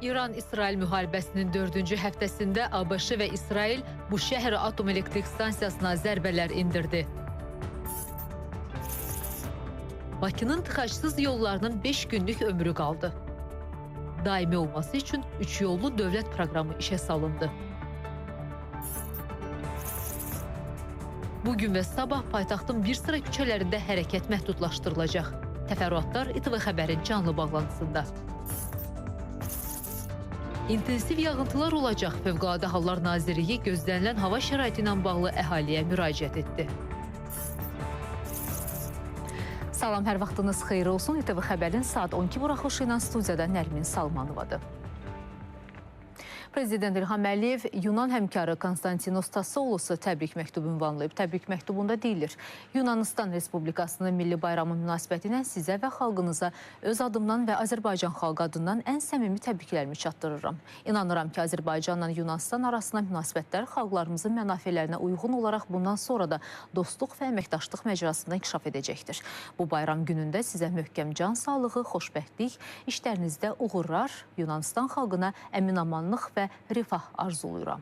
İran-İsrail müharibəsinin 4-cü həftəsində ABŞ və İsrail Buşəhr atom elektrik stansiyasına zərbələr endirdi. Bakının tıxacsız yollarının 5 günlük ömrü qaldı. Daimi olması üçün 3 yollu dövlət proqramı işə salındı. Bugün və sabah paytaxtın bir sıra küçələrində hərəkət məhdudlaşdırılacaq. Təfərrüatlar İTV Xəbərin canlı bağlantısında. İntensiv yağıntılar olacaq. Fövqəladə Hallar Nazirliyi gözlənilən hava şəraiti ilə bağlı əhaliyə müraciət etdi. Salam, hər vaxtınız xeyir olsun. İTV Xəbərin saat 12 buraxılışı ilə studiyada Nərmin Salmanovadır. Prezident İlham Əliyev Yunan həmkarı Konstantinos Tassoulosu təbrik məktubu ünvanlayıb. Təbrik məktubunda deyilir: Yunanistan Respublikasının milli bayramı münasibəti ilə sizə və xalqınıza öz adımdan və Azərbaycan xalqı adından ən səmimi təbriklərimi çatdırıram. İnanıram ki, Azərbaycanla Yunanistan arasında münasibətlər xalqlarımızın mənafelərinə uyğun olaraq bundan sonra da dostluq və əməkdaşlıq məcrasında inkişaf edəcəkdir. Bu bayram günündə sizə möhkəm can sağlığı, xoşbəxtlik, işlərinizdə uğurlar, Yunanistan xalqına əminamanlıq və rifah arzulayıram.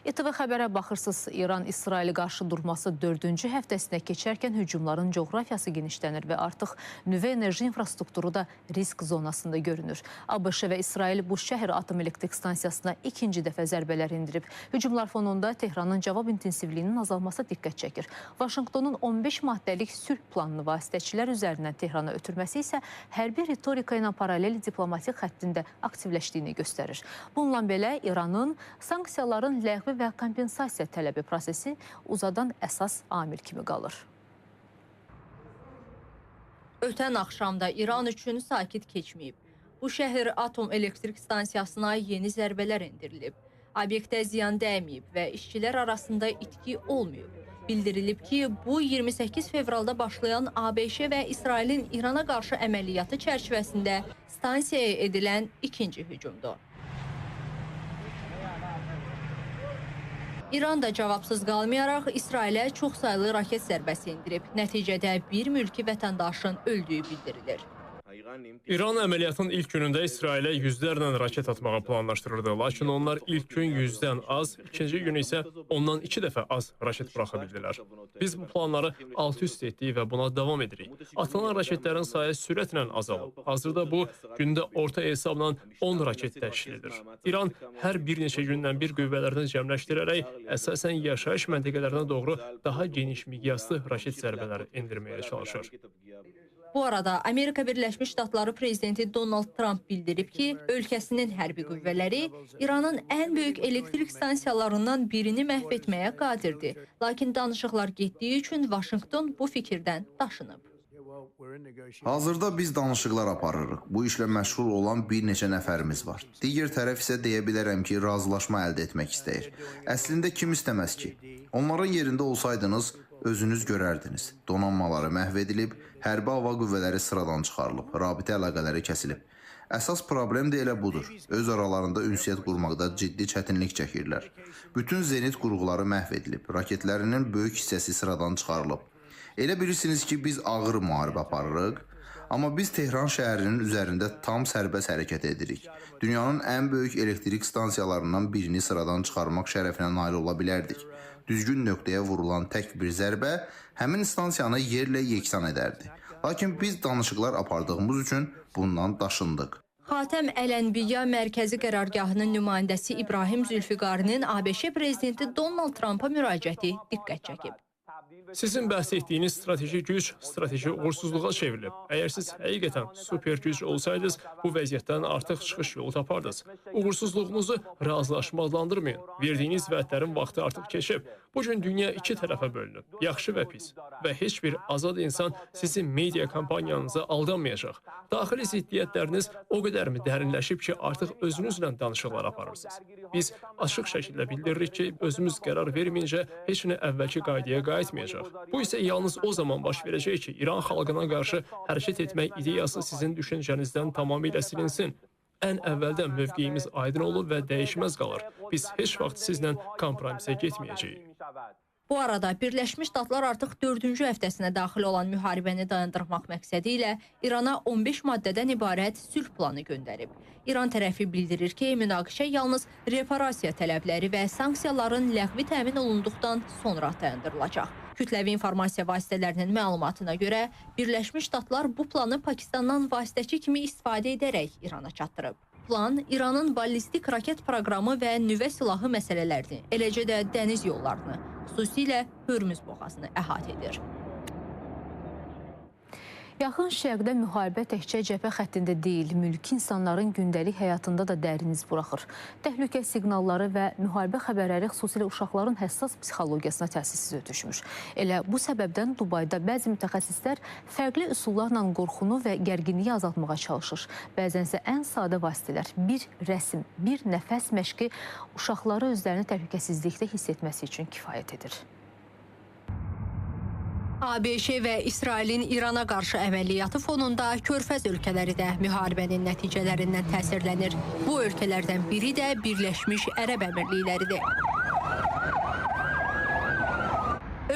İTV Xəbərə baxırsınız. İran-İsraili qarşı durması 4-cü həftəsinə keçərkən hücumların coğrafiyası genişlənir və artıq nüvə enerji infrastrukturu da risk zonasında görünür. ABŞ və İsrail Buşəhr atom elektrik stansiyasına ikinci dəfə zərbələr endirib. Hücumlar fonunda Tehranın cavab intensivliyinin azalması diqqət çəkir. Vaşinqtonun 15 maddəlik sülh planını vasitəçilər üzərindən Tehrana ötürməsi isə hərbi ritorika ilə paralel diplomatik xəttində aktivləşdiyini göstərir. Bununla belə İranın sanksiyaların ləğvi və kompensasiya tələbi prosesi uzadan əsas amil kimi qalır. Ötən axşamda İran üçün sakit keçməyib. Buşəhr atom elektrik stansiyasına yeni zərbələr endirilib. Obyektə ziyan dəyməyib və işçilər arasında itki olmayıb. Bildirilib ki, bu 28 fevralda başlayan ABŞ və İsrailin İrana qarşı əməliyyatı çərçivəsində stansiyaya edilən ikinci hücumdur. İran da cavabsız qalmayaraq İsrailə çoxsaylı raket zərbəsi endirib. Nəticədə bir mülki vətəndaşın öldüyü bildirilir. İran əməliyyatın ilk günündə İsrailə yüzlərlə raket atmağı planlaşdırırdı. Lakin onlar ilk gün 100-dən az, ikinci gün isə ondan 2 dəfə az raket buraxa bildilər. Biz bu planları alt-üst etdik və buna davam edirik. Atılan raketlərin sayı sürətlə azalıb. Hazırda bu gündə orta hesabla 10 raket təşkil edir. İran hər bir neçə gündən bir qüvvələrini cəmləşdirərək əsasən yaşayış məntəqələrinə doğru daha geniş miqyaslı raket zərbələri endirməyə çalışır. Bu arada Amerika Birləşmiş Ştatları Prezidenti Donald Trump bildirib ki, ölkəsinin hərbi qüvvələri İranın ən böyük elektrik stansiyalarından birini məhv etməyə qadirdir. Lakin danışıqlar getdiyi üçün Vaşinqton bu fikirdən daşınıb. Hazırda biz danışıqlar aparırıq. Bu işlə məşğul olan bir neçə nəfərimiz var. Digər tərəf isə deyə bilərəm ki, razılaşma əldə etmək istəyir. Əslində kim istəməz ki? Onların yerində olsaydınız, özünüz görərdiniz. Donanmaları məhv edilib, hərbi hava qüvvələri sıradan çıxarılıb, rabitə əlaqələri kəsilib. Əsas problem də elə budur. Öz aralarında ünsiyyət qurmaqda ciddi çətinlik çəkirlər. Bütün zenit qurğuları məhv edilib, raketlərinin böyük hissəsi sıradan çıxarılıb. Elə bilirsiniz ki, biz ağır müharibə aparırıq, amma biz Tehran şəhərinin üzərində tam sərbəst hərəkət edirik. Dünyanın ən böyük elektrik stansiyalarından birini sıradan çıxarmaq şərəfinə nail ola bilərdik. Düzgün nöqtəyə vurulan tək bir zərbə həmin stansiyanı yerlə yeksan edərdi. Lakin biz danışıqlar apardığımız üçün bundan daşındıq. Xatəm Əl-Ənbiya Mərkəzi Qərargahının nümayəndəsi İbrahim Zülfüqarinin ABŞ prezidenti Donald Trumpa müraciəti diqqət çəkib. Sizin bəhs etdiyiniz strateji güc strateji uğursuzluğa çevrilib. Əgər siz həqiqətən super güc olsaydınız, bu vəziyyətdən artıq çıxış yolu tapardınız. Uğursuzluğunuzu razılaşma adlandırmayın. Verdiyiniz vədlərin vaxtı artıq keçib. Bu gün dünya iki tərəfə bölünüb, yaxşı və pis. Və heç bir azad insan sizin media kampaniyanıza aldanmayacaq. Daxili ziddiyyətləriniz o qədərmi dərinləşib ki, artıq özünüzlə danışıqlar aparırsınız. Biz açıq şəkildə bildiririk ki, özümüz qərar verməyincə heç nə əvvəlki qaydaya qayıtmayacaq. Bu isə yalnız o zaman baş verəcək ki, İran xalqına qarşı hərəkət etmək ideyası sizin düşüncənizdən tamamilə silinsin. Ən əvvəldən mövqeyimiz aydın olub və dəyişməz qalır. Biz heç vaxt sizlə kompromisə getməyəcəyik. Bu arada Birləşmiş Ştatlar artıq 4-cü həftəsinə daxil olan müharibəni dayandırmaq məqsədi ilə İrana 15 maddədən ibarət sülh planı göndərib. İran tərəfi bildirir ki, münaqişə yalnız reparasiya tələbləri və sanksiyaların ləğvi təmin olunduqdan sonra dayandırılacaq. Kütləvi informasiya vasitələrinin məlumatına görə Birləşmiş Ştatlar bu planı Pakistandan vasitəçi kimi istifadə edərək İrana çatdırıb. Plan İranın ballistik raket proqramı və nüvə silahı məsələlərini, eləcə də dəniz yollarını, xüsusilə Hörmüz boğazını əhatə edir. Yaxın Şərqdə müharibə təkcə cəbhə xəttində deyil, mülki insanların gündəlik həyatında da dərin iz buraxır. Təhlükə siqnalları və müharibə xəbərləri xüsusilə uşaqların həssas psixologiyasına təsirsiz ötüşmür. Elə bu səbəbdən Dubayda bəzi mütəxəssislər fərqli üsullarla qorxunu və gərginliyi azaltmağa çalışır. Bəzən isə ən sadə vasitələr, bir rəsm, bir nəfəs məşqi uşaqları özlərini təhlükəsizlikdə hiss etməsi üçün kifayət edir. ABŞ və İsrailin İrana qarşı əməliyyatı fonunda Körfəz ölkələri də müharibənin nəticələrindən təsirlənir. Bu ölkələrdən biri də Birləşmiş Ərəb Əmirlikləridir.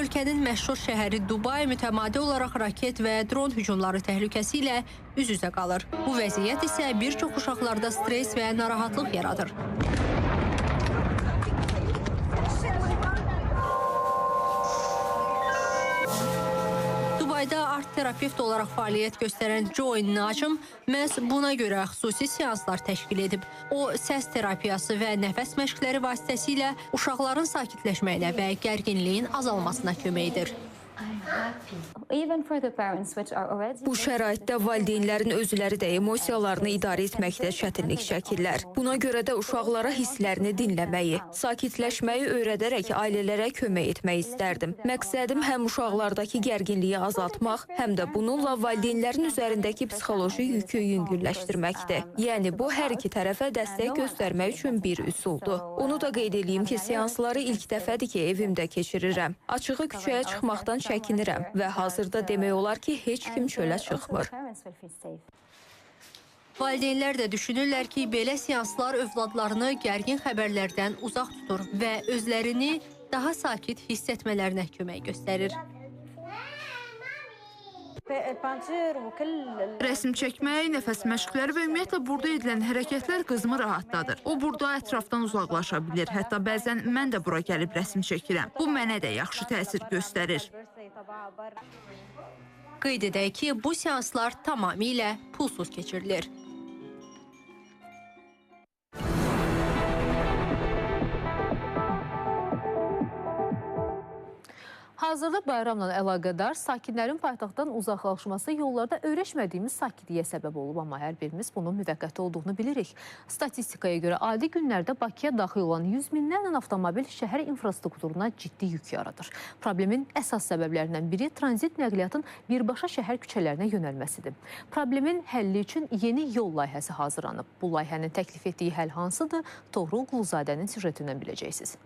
Ölkənin məşhur şəhəri Dubay mütəmadi olaraq raket və dron hücumları təhlükəsi ilə üz-üzə qalır. Bu vəziyyət isə bir çox uşaqlarda stres və narahatlıq yaradır. Dubayda art terapevt olaraq fəaliyyət göstərən Joy Najm məhz buna görə xüsusi seanslar təşkil edib. O, səs terapiyası və nəfəs məşqləri vasitəsilə uşaqların sakitləşməyinə və gərginliyin azalmasına kömək edir. Bu şəraitdə valideynlərin özləri də emosiyalarını idarə etməkdə çətinlik çəkirlər. Buna görə də uşaqlara hisslərini dinləməyi, sakitləşməyi öyrədərək ailələrə kömək etmək istərdim. Məqsədim həm uşaqlardakı gərginliyi azaltmaq, həm də bununla valideynlərin üzərindəki psixoloji yükü yüngülləşdirməkdir. Yəni bu, hər iki tərəfə dəstək göstərmək üçün bir üsuldur. Onu da qeyd eləyim ki, seansları ilk dəfədir ki, evimdə keçirirəm. Açığı küçəyə çıxmaqdan çəkinirəm və hazırda demək olar ki, heç kim çölə çıxmır. Valideynlər də düşünürlər ki, belə seanslar övladlarını gərgin xəbərlərdən uzaq tutur və özlərini daha sakit hiss etmələrinə kömək göstərir. Rəsm çəkmək, nəfəs məşqləri və ümumiyyətlə burada edilən hərəkətlər qızımı rahatladır. O burada ətrafdan uzaqlaşa bilir. Hətta bəzən mən də bura gəlib rəsm çəkirəm. Bu mənə də yaxşı təsir göstərir. Qeyd edək ki, bu seanslar tamamilə pulsuz keçirilir. Hazırda bayramla əlaqədar sakinlərin paytaxtdan uzaqlaşması yollarda öyrəşmədiyimiz sakitliyə səbəb olub, amma hər birimiz bunun müvəqqəti olduğunu bilirik. Statistikaya görə adi günlərdə Bakıya daxil olan 100 minlərlə avtomobil şəhər infrastrukturuna ciddi yük yaradır. Problemin əsas səbəblərindən biri tranzit nəqliyyatın birbaşa şəhər küçələrinə yönəlməsidir. Problemin həlli üçün yeni yol layihəsi hazırlanıb. Bu layihənin təklif etdiyi həll hansıdır? Toğrul Quluzadənin süjetindən biləcəksiniz.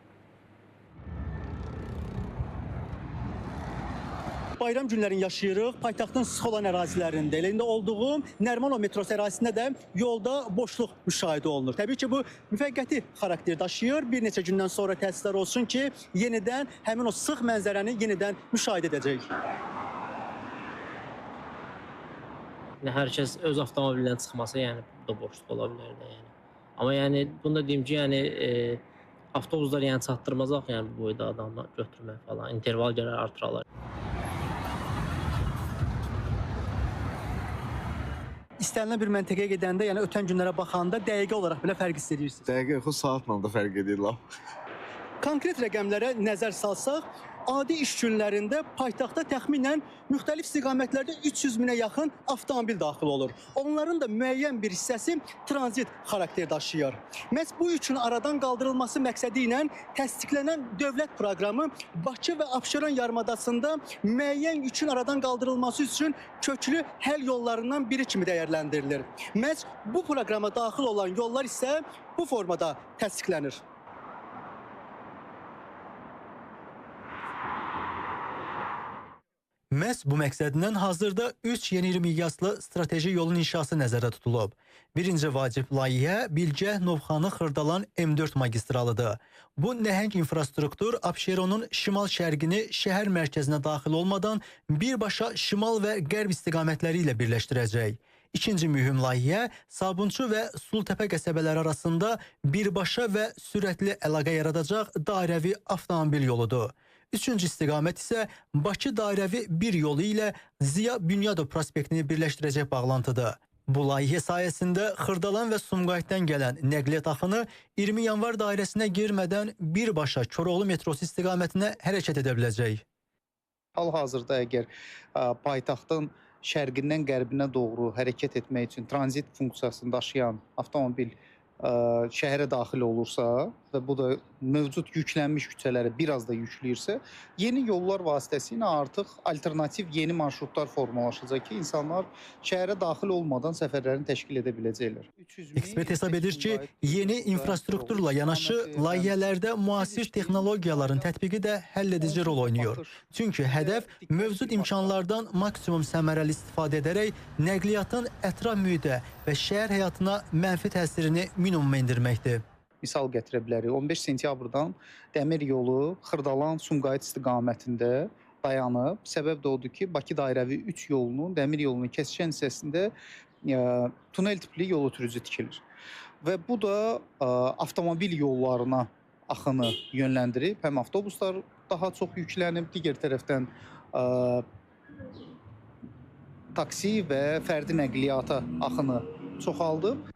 Bayram günlərini yaşayırıq. Paytaxtın sıx olan ərazilərində, elə indi olduğum Nərimanov metrosu ərazisində də yolda boşluq müşahidə olunur. Təbii ki, bu müvəqqəti xarakter daşıyır. Bir neçə gündən sonra təəssüflər olsun ki, yenidən həmin o sıx mənzərəni yenidən müşahidə edəcəyik. Hər kəs öz avtomobilindən çıxmasa, yəni bu da boşluq ola bilər də, yəni. Amma yəni bunu da deyim ki, yəni avtobuslar yəni çatdırmaz axı, yəni bu boyda adamlar götürmək falan, interval gələr artıralar. İstənilən bir məntəqəyə gedəndə, yəni ötən günlərə baxanda dəqiqə olaraq belə fərq hiss edirsiniz. Dəqiqə yox, saatla da fərq edir lap. Konkret rəqəmlərə nəzər salsaq, adi iş günlərində paytaxta təxminən müxtəlif istiqamətlərdə 300 minə yaxın avtomobil daxil olur. Onların da müəyyən bir hissəsi tranzit xarakter daşıyır. Məhz bu üçün aradan qaldırılması məqsədi ilə təsdiqlənən dövlət proqramı Bakı və Abşeron yarımadasında müəyyən yükün aradan qaldırılması üçün köklü həll yollarından biri kimi dəyərləndirilir. Məhz bu proqrama daxil olan yollar isə bu formada təsdiqlənir. Məhz bu məqsədlə hazırda 3 yeni iri miqyaslı strateji yolun inşası nəzərdə tutulub. Birinci vacib layihə Bilgə, Novxanı, Xırdalan M4 magistralıdır. Bu nəhəng infrastruktur Abşeronun şimal-şərqini şəhər mərkəzinə daxil olmadan birbaşa şimal və qərb istiqamətləri ilə birləşdirəcək. İkinci mühüm layihə Sabunçu və Sulutəpə qəsəbələri arasında birbaşa və sürətli əlaqə yaradacaq dairəvi avtomobil yoludur. Üçüncü istiqamət isə Bakı dairəvi bir yolu ilə Ziya Bünyadov prospektini birləşdirəcək bağlantıdır. Bu layihə sayəsində Xırdalan və Sumqayıtdan gələn nəqliyyat axını 20 yanvar dairəsinə girmədən birbaşa Koroğlu metrosu istiqamətinə hərəkət edə biləcək. Hal-hazırda əgər paytaxtın şərqindən qərbinə doğru hərəkət etmək üçün tranzit funksiyasını daşıyan avtomobil şəhərə daxil olursa və bu da mövcud yüklənmiş küçələri biraz da yükləyirsə, yeni yollar vasitəsilə artıq alternativ yeni marşrutlar formalaşacaq ki, insanlar şəhərə daxil olmadan səfərlərini təşkil edə biləcəklər. Ekspert hesab edir ki, yeni infrastrukturla yanaşı layihələrdə müasir texnologiyaların tətbiqi də həll edici rol oynayır. Çünki hədəf mövcud imkanlardan maksimum səmərəli istifadə edərək nəqliyyatın ətraf mühitə və şəhər həyatına mənfi təsirini minimuma endirməkdir. Misal gətirə bilərik. 15 sentyabrdan dəmir yolu Xırdalan-Sumqayıt istiqamətində dayanıb. Səbəb də odur ki, Bakı dairəvi 3 yolunun, dəmir yolunun kəsişən hissəsində tunel tipli yol ötürücü tikilir. Və bu da avtomobil yollarına axını yönləndirib. Həm avtobuslar daha çox yüklənib, digər tərəfdən taksi və fərdi nəqliyyata axını çoxaldıb.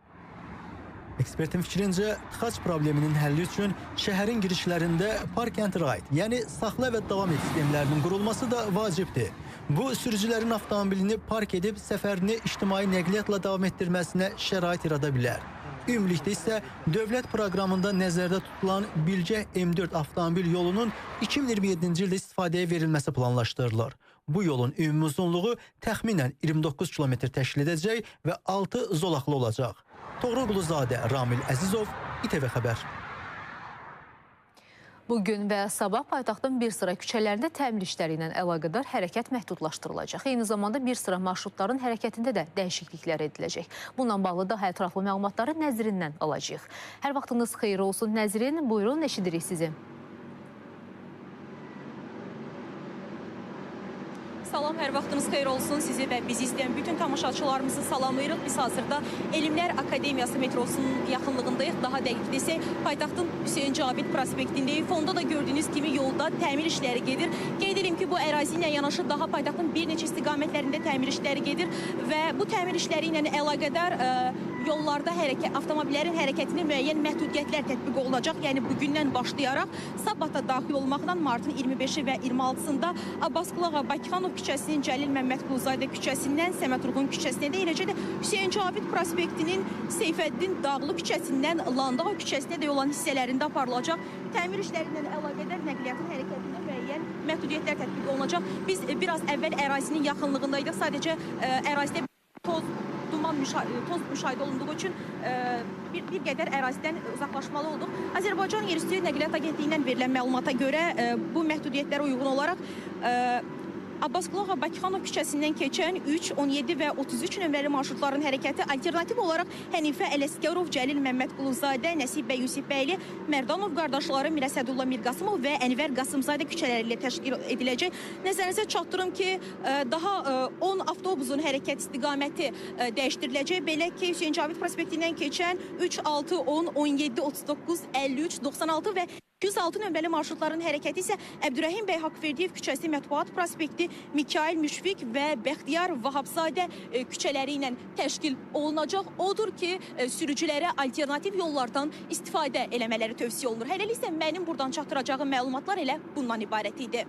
Ekspertin fikrincə, tıxac probleminin həlli üçün şəhərin girişlərində park and ride, yəni saxla və davam et sistemlərinin qurulması da vacibdir. Bu, sürücülərin avtomobilini park edib səfərini ictimai nəqliyyatla davam etdirməsinə şərait yarada bilər. Ümumilikdə isə dövlət proqramında nəzərdə tutulan Bilgə M4 avtomobil yolunun 2027-ci ildə istifadəyə verilməsi planlaşdırılır. Bu yolun ümumi uzunluğu təxminən 29 kilometr təşkil edəcək və 6 zolaqlı olacaq. Toğrul Quluzadə, Ramil Əzizov, İTV Xəbər. Bugün və sabah paytaxtın bir sıra küçələrində təmir işləri ilə əlaqədar hərəkət məhdudlaşdırılacaq. Eyni zamanda bir sıra marşrutların hərəkətində də dəyişikliklər ediləcək. Bununla bağlı daha ətraflı məlumatları Nəzrindən alacağıq. Hər vaxtınız xeyir olsun Nəzrin, buyurun, eşidirik sizi. Salam, hər vaxtınız xeyir olsun. Sizi və bizi izləyən bütün tamaşaçılarımızı salamlayırıq. Biz hazırda Elmlər Akademiyası metrosunun yaxınlığındayıq. Daha dəqiq desək, paytaxtın Hüseyn Cavid prospektindəyik. Fonda da gördüyünüz kimi yolda təmir işləri gedir. Qeyd edim ki, bu ərazi ilə yanaşı daha paytaxtın bir neçə istiqamətlərində təmir işləri gedir və bu təmir işləri ilə əlaqədar yollarda avtomobillərin hərəkətini müəyyən məhdudiyyətlər tətbiq olunacaq. Yəni bugündən başlayaraq sabah da daxil olmaqla martın 25-i və 26-sında Abbasqulu Ağa Bakıxanov küçəsinin Cəlil Məmmədquluzadə küçəsindən Səməd Vurğun küçəsinə də, eləcə də Hüseyn Cavid prospektinin Seyfəddin Dağlı küçəsindən Landağ küçəsinə də olan hissələrində aparılacaq. Təmir işləri ilə əlaqədar nəqliyyatın hərəkətində müəyyən məhdudiyyətlər tətbiq olunacaq. Biz biraz əvvəl ərazinin yaxınlığındaydıq. Sadəcə ərazidə toz müşahidə olunduğu üçün bir qədər ərazidən uzaqlaşmalı olduq. Azərbaycan Yerüstü Nəqliyyat Agentliyindən verilən məlumata görə bu məhdudiyyətlərə uyğun olaraq Abbasqulu Ağa Bakıxanov küçəsindən keçən 3, 17 və 33 nömrəli marşrutların hərəkəti alternativ olaraq Hənifə Ələsgərov, Cəlil Məmmədquluzadə, Nəsib bəy Yusifbəyli, Mərdanov qardaşları, Mirəsədulla Mirqasımov və Ənvər Qasımzadə küçələri ilə təşkil ediləcək. Nəzərinizə çatdırım ki, daha 10 avtobusun hərəkət istiqaməti dəyişdiriləcək. Belə ki, Hüseyn Cavid prospektindən keçən 3, 6, 10, 17, 39, 53, 96 və 206 nömrəli marşrutların hərəkəti isə Əbdürrəhim bəy Haqverdiyev küçəsi, Mətbuat prospekti, Mikail Müşfiq və Bəxtiyar Vahabzadə küçələri ilə təşkil olunacaq. Odur ki, sürücülərə alternativ yollardan istifadə eləmələri tövsiyə olunur. Hələlik isə mənim buradan çatdıracağım məlumatlar elə bundan ibarət idi.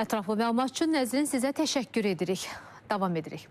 Ətraflı məlumat üçün Nəzrin sizə təşəkkür edirik. Davam edirik.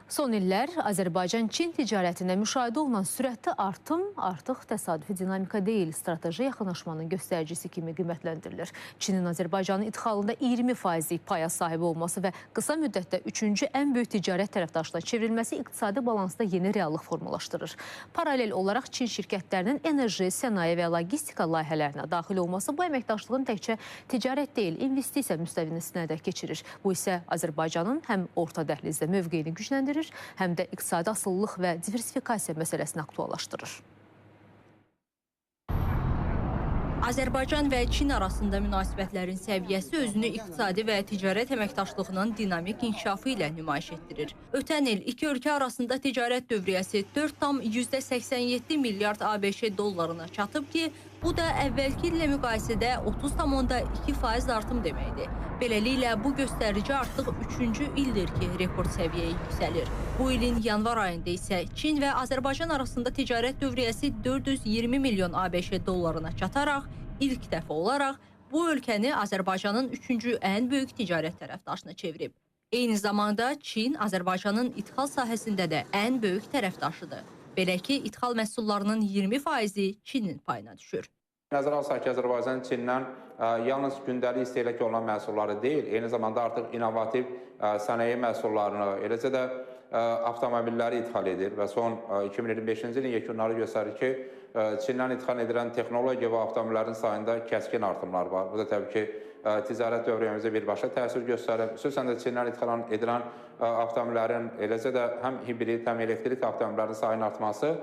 Son illər Azərbaycan-Çin ticarətində müşahidə olunan sürətli artım artıq təsadüfi dinamika deyil, strateji yaxınlaşmanın göstəricisi kimi qiymətləndirilir. Çinin Azərbaycanın idxalında 20%lik paya sahib olması və qısa müddətdə 3-cü ən böyük ticarət tərəfdaşına çevrilməsi iqtisadi balansda yeni reallıq formalaşdırır. Paralel olaraq Çin şirkətlərinin enerji, sənaye və logistika layihələrinə daxil olması bu əməkdaşlığın təkcə ticarət deyil, investisiya müstəvisinə də keçirir. Bu isə Azərbaycanın həm orta dəhlizdə mövqeyini gücləndirir, həm də iqtisadi asılılıq və diversifikasiya məsələsini aktuallaşdırır. Azərbaycan və Çin arasında münasibətlərin səviyyəsi özünü iqtisadi və ticarət əməkdaşlığının dinamik inkişafı ilə nümayiş etdirir. Ötən il iki ölkə arasında ticarət dövriyyəsi 4,87 milyard ABŞ dollarına çatıb ki, bu da əvvəlki illə müqayisədə 30,2% artım deməkdir. Beləliklə, bu göstərici artıq 3-cü ildir ki, rekord səviyyəyə yüksəlir. Bu ilin yanvar ayında isə Çin və Azərbaycan arasında ticarət dövriyyəsi 420 milyon ABŞ dollarına çataraq, ilk dəfə olaraq bu ölkəni Azərbaycanın 3-cü ən böyük ticarət tərəfdaşına çevirib. Eyni zamanda Çin Azərbaycanın idxal sahəsində də ən böyük tərəfdaşıdır. Belə ki, idxal məhsullarının 20%-i Çinin payına düşür. Nəzərə alsaq ki, Azərbaycan Çindən yalnız gündəlik istehlak olunan məhsulları deyil, eyni zamanda artıq innovativ sənaye məhsullarını, eləcə də avtomobilləri idxal edir və son 2025-ci ilin yekunları göstərir ki, Çindən idxal edilən texnologiya və avtomobillərin sayında kəskin artımlar var. Bu da təbii ki, ticarət dövriyyəmizə birbaşa təsir göstərir. Xüsusən də Çindən idxal edilən avtomobillərin, eləcə də həm hibrid, həm elektrik avtomobillərin sayının artması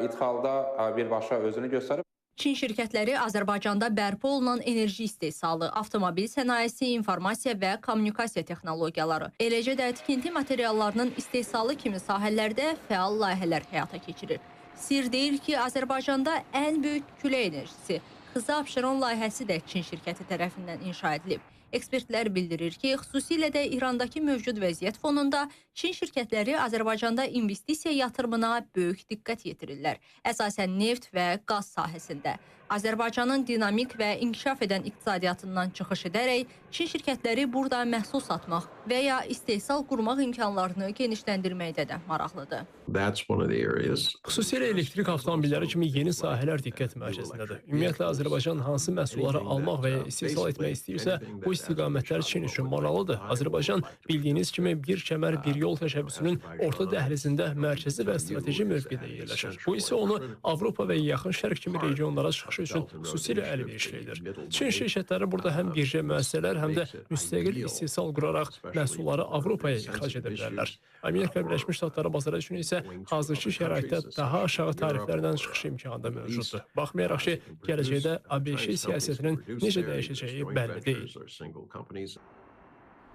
idxalda birbaşa özünü göstərir. Çin şirkətləri Azərbaycanda bərpa olunan enerji istehsalı, avtomobil sənayesi, informasiya və kommunikasiya texnologiyaları, eləcə də tikinti materiallarının istehsalı kimi sahələrdə fəal layihələr həyata keçirir. Sir deyil ki, Azərbaycanda ən böyük külək enerjisi Xızı Abşeron layihəsi də Çin şirkəti tərəfindən inşa edilib. Ekspertlər bildirir ki, xüsusilə də İrandakı mövcud vəziyyət fonunda Çin şirkətləri Azərbaycanda investisiya yatırımına böyük diqqət yetirirlər. Əsasən neft və qaz sahəsində. Azərbaycanın dinamik və inkişaf edən iqtisadiyyatından çıxış edərək Çin şirkətləri burada məhsul satmaq və ya istehsal qurmaq imkanlarını genişləndirməkdə də maraqlıdır. Xüsusilə elektrik avtomobilləri kimi yeni sahələr diqqət mərkəzindədir. Ümumiyyətlə, Azərbaycan hansı məhsulları almaq və ya istehsal etmək istəyirsə, bu istiqamətlər Çin üçün maraqlıdır. Azərbaycan bildiyiniz kimi bir kəmər, bir yol təşəbbüsünün orta dəhlizində mərkəzi və strateji mövqedə yerləşir. Bu isə onu Avropa və Yaxın Şərq kimi regionlara çıxışı üçün xüsusilə əlverişli edir. Çin şirkətləri burada həm bircə müəssisələr, həm də müstəqil istehsal quraraq məhsulları Avropaya ixrac edə bilərlər. Amerika Birləşmiş Ştatları bazarı üçün isə hazırki şəraitdə daha aşağı tariflərlə çıxış imkanı da mövcuddur. Baxmayaraq ki, gələcəkdə ABŞ siyasətinin necə dəyişəcəyi bəlli deyil.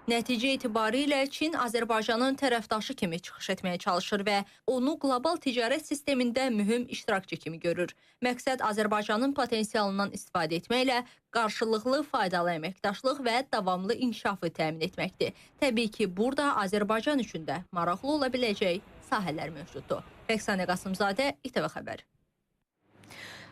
Nəticə etibarilə Çin Azərbaycanın tərəfdaşı kimi çıxış etməyə çalışır və onu qlobal ticarət sistemində mühüm iştirakçı kimi görür. Məqsəd Azərbaycanın potensialından istifadə etməklə qarşılıqlı faydalı əməkdaşlıq və davamlı inkişafı təmin etməkdir. Təbii ki, burada Azərbaycan üçün də maraqlı ola biləcək sahələr mövcuddur. Rəqsanə Qasımzadə, İTV Xəbər.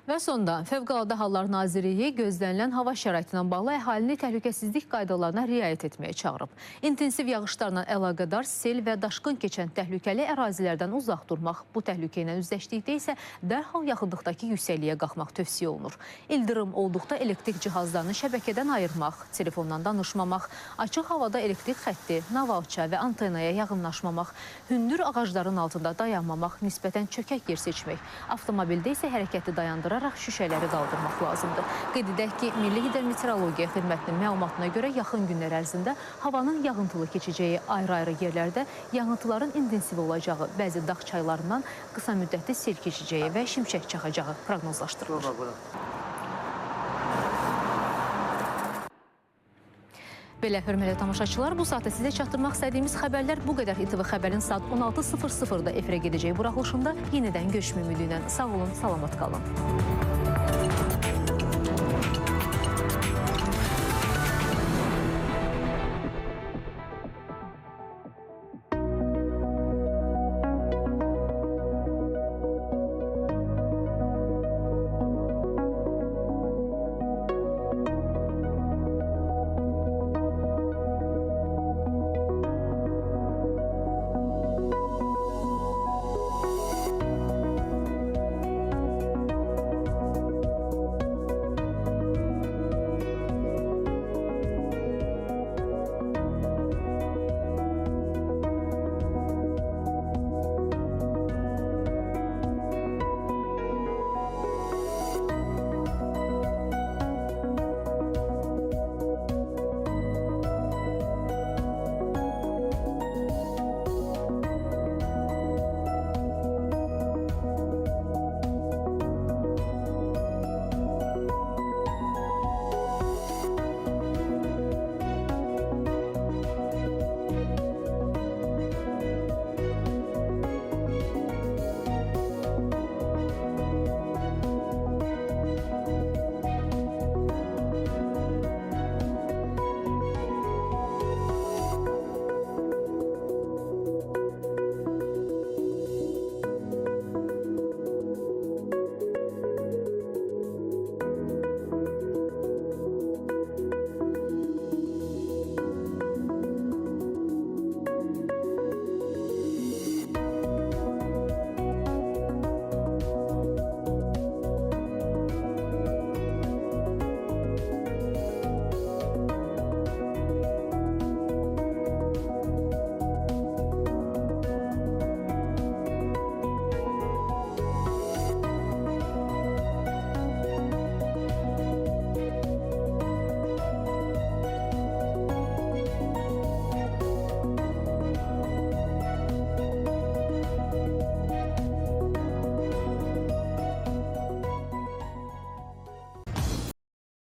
Və sonda Fövqəladə Hallar Nazirliyi gözlənilən hava şəraiti ilə bağlı əhalini təhlükəsizlik qaydalarına riayət etməyə çağırıb. İntensiv yağışlarla əlaqədar sel və daşqın keçən təhlükəli ərazilərdən uzaq durmaq, bu təhlükə ilə üzləşdikdə isə dərhal yaxınlıqdakı yüksəkliyə qalxmaq tövsiyə olunur. İldırım olduqda elektrik cihazlarını şəbəkədən ayırmaq, telefondan danışmamaq, açıq havada elektrik xətti, navalça və antenaya yaxınlaşmamaq, hündür ağacların altında dayanmamaq, nisbətən çökək yer seçmək, avtomobildə isə hərəkəti dayandıraraq şüşələri qaldırmaq lazımdır. Qeyd edək ki, Milli Hidrometeorologiya Xidmətinin məlumatına görə yaxın günlər ərzində havanın yağıntılı keçəcəyi ayrı-ayrı yerlərdə yağıntıların intensiv olacağı, bəzi dağ çaylarından qısa müddətli sel keçəcəyi və şimşək çaxacağı proqnozlaşdırılır. Belə, hörmətli tamaşaçılar, bu saatda sizə çatdırmaq istədiyimiz xəbərlər bu qədər. İTV Xəbərin saat 16:00-da efirə gedəcəyi buraxılışında yenidən görüşmək ümidi ilə. Sağ olun, salamat qalın.